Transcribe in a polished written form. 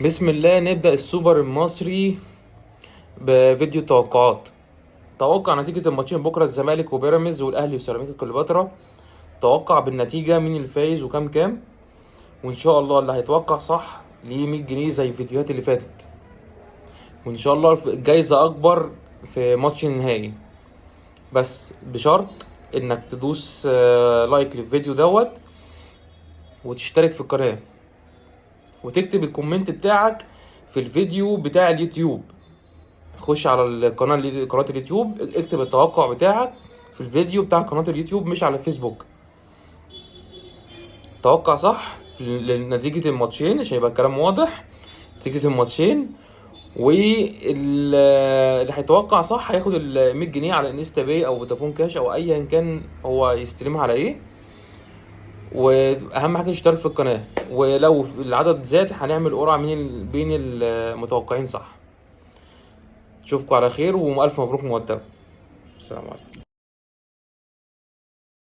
بسم الله نبدأ السوبر المصري بفيديو توقعات. توقع نتيجة الماتشين بكرة، الزمالك وبيراميدز والأهلي وسيراميكا كليوباترا. توقع بالنتيجة مين الفايز وكام كام، وإن شاء الله اللي هيتوقع صح ليه 100 جنيه زي الفيديوهات اللي فاتت، وإن شاء الله الجايزة أكبر في ماتش النهائي، بس بشرط إنك تدوس like للفيديو دوت وتشترك في القناة وتكتب ال comment بتاعك في الفيديو بتاع اليوتيوب. خش على القناة، قناة اليوتيوب، اكتب التوقع بتاعك في الفيديو بتاع قناة اليوتيوب مش على الفيسبوك. توقع صح لنتيجة الماتشين عشان يبقى الكلام واضح، نتيجة الماتشين، واللي هيتوقع صح هياخد ال 100 جنيه على انستا باي او فودافون كاش او ايا كان هو يستلمها على ايه. واهم حاجة تشترك في القناة، ولو العدد زاد هنعمل قرعه من بين المتوقعين صح. اشوفكم على خير والف مبروك مقدما. السلام عليكم.